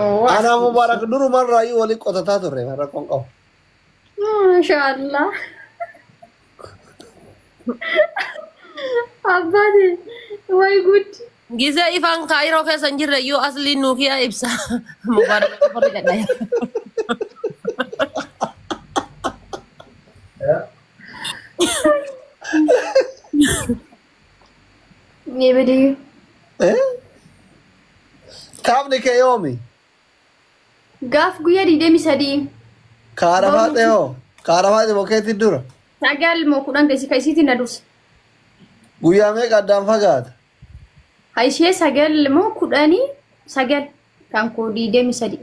Anaa Mubaarak durumarraayyuu waliin qotataa turre rakkoon qabu. Maashaallah. Abbaati way gud. Gisee ifaan kaayiroo keessa hin jirre iyyuu asliin nuukiyaa ibsa. Mubaarak qofa jedha. Ni badi. Eh? Taphni kee yoomi? Gaaf guyyaa 23. Kaarafaa ta'e hoo? Kaarafaa ta'e bokeetti dura? 9 moo 10 geessi ka isiitiin na dursa. Guyyaa meeqa addaan fagaata? Ha ishee 9 moo 10 9 kan koo 23.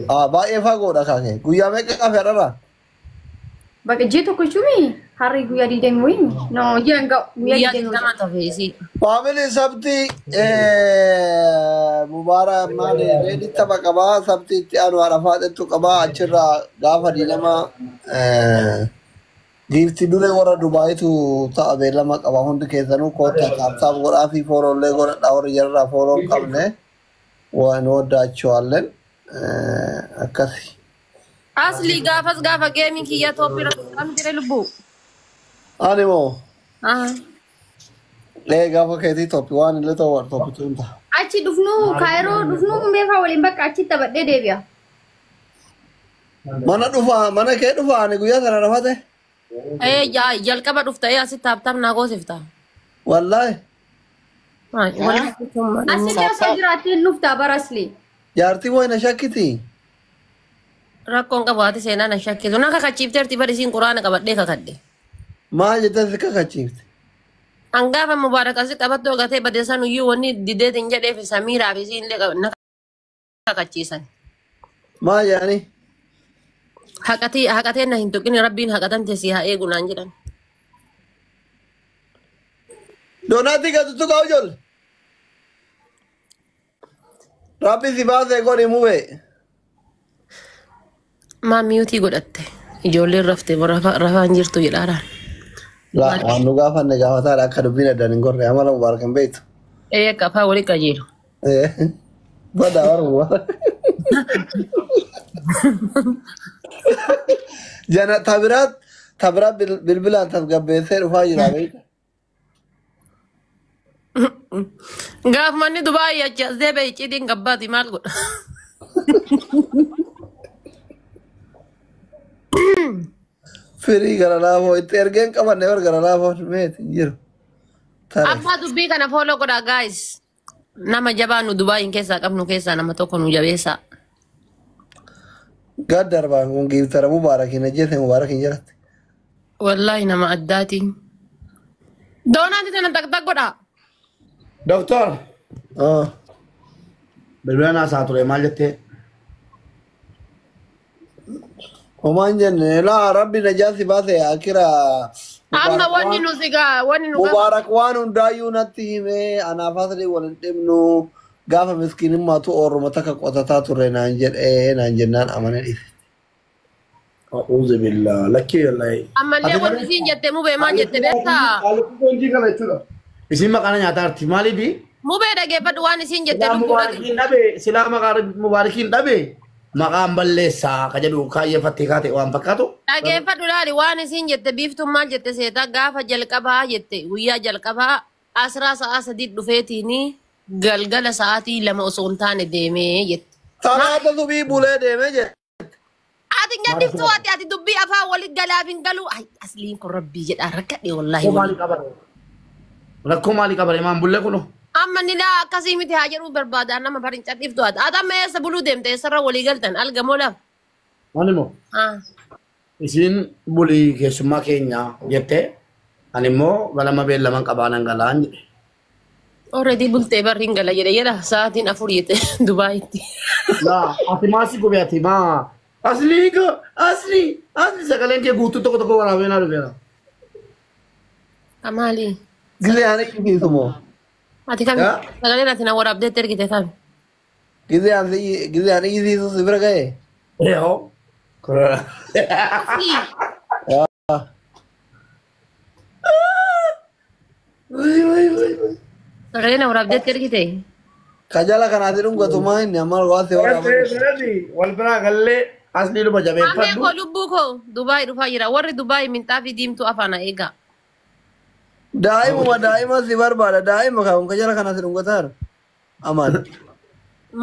Ah, baay'ee fagoodha kaakee. Guyyaa meeqa qafe har'arraa? Baqa ji'a tokko jechuun harri guyyaa 20 wayii no ji'a hin ga'u guyyaa Guyyaa 20 20 tafe isii. Faamilii sabti Mubaarak maali reedi tapha qabaa sabti itti aanu arafaa xettu qabaa achirraa gaafa diinama giifti duree warra Dubaayitu ta'a beellama qaba hundi keessanuu koottaa taaptaap godhaa fi foolollee godhadhaa warri jarraa fooloo hin qabne waan woddaachawaalleen akkasi. Aslii gaafas gaafa geemiin kiyya tooppii irra kam jire lubbuu. Ani moo Ah. ee gaafa keetii toppi waan illee ta'u war toppitu hin ta'a. Achi dhufnuu kaayiroo dhufnuu meefaa waliin bakka achi taphadhee deebi'a. Mana dhufaa mana kee dhufaa ani guyyaa sana rafate. Ee jalqaba dhufta ee asitti taaptaap naa goosifta. Wallaahi. Asli osoo jiraattee hin dhuftaa bara asli. Jaartii wayna shakkiti. Rakkoon qabu haati seenaa na shakkisu. Na kakachiifteerti bari isiin quraana qabadhee kakadhe. Maal jettee si kakachiifte? Hangaafa Mubaarak asi qabattoo gatee bade san iyyuu wanni dideetiin jedheef Samiiraa fi isiin illee na kakachiisan. Maal jedhani? Haqatee haqatee na hin tuqin rabbiin haqatan teessii haa eegu naan jedhan. Doonaatii gatu tuqaa ijoollee. Rabbi si baasee godhi mubee. Maa miyuutii godhatte ijoolleen rafte rafaan jirtu jedhaadhaan. Laa waan nu gaafanne gaafataadha akka dubbiin addaan hin gorre amala Mubaarak hin beektu. Ee akka afaan walii qajeelu. Badaa bara Mubaarak. Jana tabiraat tabiraat bilbilaan tasgabbeessee dhufaa jira beekta. Gaaf manni Dubaayii achi as deebi'e icciitiin gabbaati maal godha? Firii gara laafoo itti ergeen qabanne bar gara laafoo meeti hin jiru. Tare. Abbaa dubbii kana fooloo godhaa guys. Nama jabaa nu Dubaayiin keessaa qabnu keessaa nama tokko nu jabeessaa. Gad darbaan kun giiftara Mubaarak hin ajjeese Mubaarak hin jalatti. Wallaahi nama addaati. Doonaati tana tak tak godhaa. Doktor, Ah. bilbila naasaa ture maal jettee? Homaan jenne laa rabbi najaa si baase akira. Amma wanni nu sigaa wanni nu gaafa. Mubaarak waan hundaayyuu natti himee anaaf asli wal hin dhibnu gaafa miskiinummaatu oorruma takka qotataa turre naan jedhee naan jennaan amane dhiise. A'uudhu billah lakkii wallahi. Ammallee wanni isiin jette mubee maal jette beektaa? Hojii kana jechuudha. Isiin maqaan nyaataa jirti maaliifi? Mubee dhageeffadhu waan isiin jette Silaa lubbuu mubaarakiin dhabe silaa maqaa mubaarakiin dhabe maqaan balleessaa ka jedhu kaayyeeffattee kaate waan fakkaatu. Dhageeffadhu laali waan isiin jette biiftuun maal jette seetaa gaafa jalqabaa jette guyyaa jalqabaa asraa sa'a 3 dhufeetiini galgala sa'aatii 2 osoo hin taane deemee jette. Salaata subii bulee deemee jedhe. Ati hin gaddiftuu ati ati dubbii afaan walit galaaf hin galuu. Ay asliin kun rabbii jedhaa rakkadhe wallaahi. Rakkoo maalii qabare? Rakkoo maalii qabare maan bullee kunoo? Amma ni laa akkasii miti haa jedhuu barbaada nama barin cadhiftu ati. Ati amma eessa buluu deemte eessarra walii galtan alga moo lafa? Maal immoo? Ah. Isiin bulii keessummaa keenya jettee ani immoo ganama beellaman qabaa nan galaan jedhe. Already bultee barri hin gala jedhe jedha sa'aatiin 4 jette Dubaayitti. Laa ati maa si gube ati maa aslii ko aslii aslii sagaleen kee guutuu tokko tokko waraabee naa dhufeera. Amaali. Gizee ani iyyisiisu moo? Ati kami? Yaa? Sagaleen ati na waraabdeetti ergite kami? Gizee ani gizee ani iyyisiisu si bira ga'e? Yoo. Aslii. Yaa. Wai wai wai wai. Sagalee na waraabdeetti ergite? Kajala kanaati dhungatu maa inni amma waa si horaa. Wal biraa gallee asli dhuma Amee jabeeffadhu. koo lubbuu koo Dubaay dhufaa jira. Warri Dubaay minxaafii diimtuu afaan eegaa. Daa'imuma daa'ima si barbaada daa'ima kan kajala kanaati dhungataa amaan.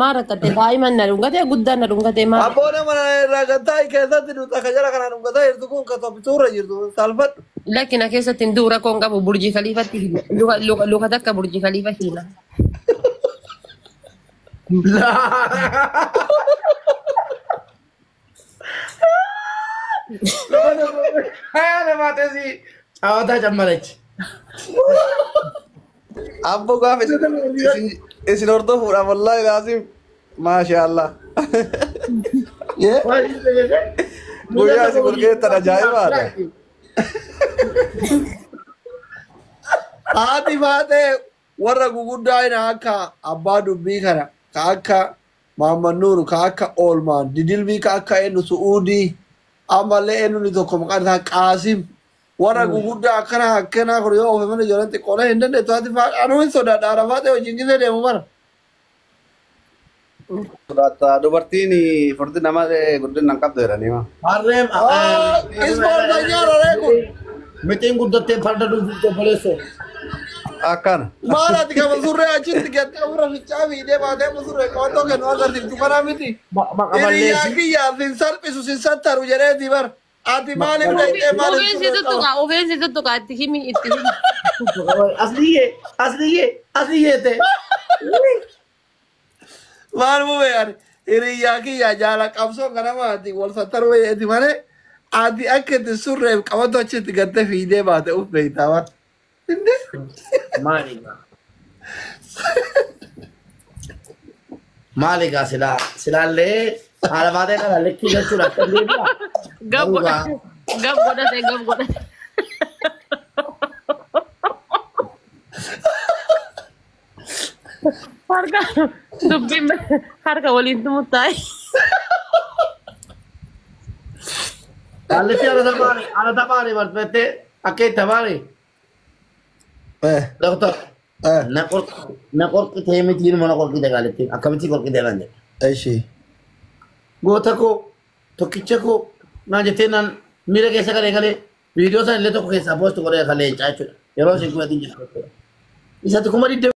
Maa rakkate daa'iman na dhungatee guddaan na dhungatee maa. Abboon mana irraa gattaa keessatti duuta kajala kanaa dhungataa jirtu kun ka tophituurra jirtu salphadhu. Lakkina keessatti hin duura koon qabu burjii kaliifatti hina. Luka takka burjii kaliifa hina. Caawataa cammalachi. Abbo gaafa isin hordofuudhaaf wallaahi laasim maashaallah. Guyyaa isin gurgeettan ajaa'ibaadha. Haati baatee warra guguddaa ina akka abbaa dubbii kana ka akka Mahammad Nuuru ka akka Oolmaan didilbii ka akka eenyu Su'uudii ammallee eenyu tokko maqaan isaa Qaasim warra guguddaa akkana akkanaa kun yoo oofe mana ijoolleen xiqqoolee hin dandeettu haati faadha anuu hin sodaadha haadha faatee wajjin gisee deemu bara. Sodaata dubartiin furdina malee guddina hin qabdu jedhanii maa. Harreen Ispoortanyaan raree kun Mixiin guddattee farda dhufuuf obboleessoo. Akkana. maal ati kama surree achitti gattee ofirra ficcaa fiidee baatee amma surree qabattoo kennu agarsiiftu kanaa miti. Maqa Hiriyaa balleessi. kiyyaa sin salphisu sin sattaru jedheeti bar. Ati maaliif dhaqxee maaliif Obeensi surree qaba? tuttuqa obeensi tuttuqa itti himi itti himi. Asliyyee asliyyee asliyyee ta'e. Maal mubee ani hiriyaa kiyyaa jaala qabsoo kanama ati wal sattaruu jedheeti malee ati akka itti surreef qabattu achitti gattee fiidee baate uf beektaa bar. Maali gaa? Maali gaa silaa silaallee haala baatee kana likkii jechuudha akka deebi'a. Gab godhate gab godhate gab godhate. Harka dubbiin harka waliin tumuttaa'e. Haalli haala tabaani haala tabaani barfettee akka itti tabaani. Doktor na qorqitee miti mana qorqite gaaletti akkamitti qorqitee lan jedhe. Eshi. Goota koo tokkicha koo naan jettee naan miira keessa galee galee viidiyoo sana illee tokko keessaa poostu godhee kan leencaa jechuudha. Yeroo isin kumatiin jirtu jechuudha. Isatti 20,000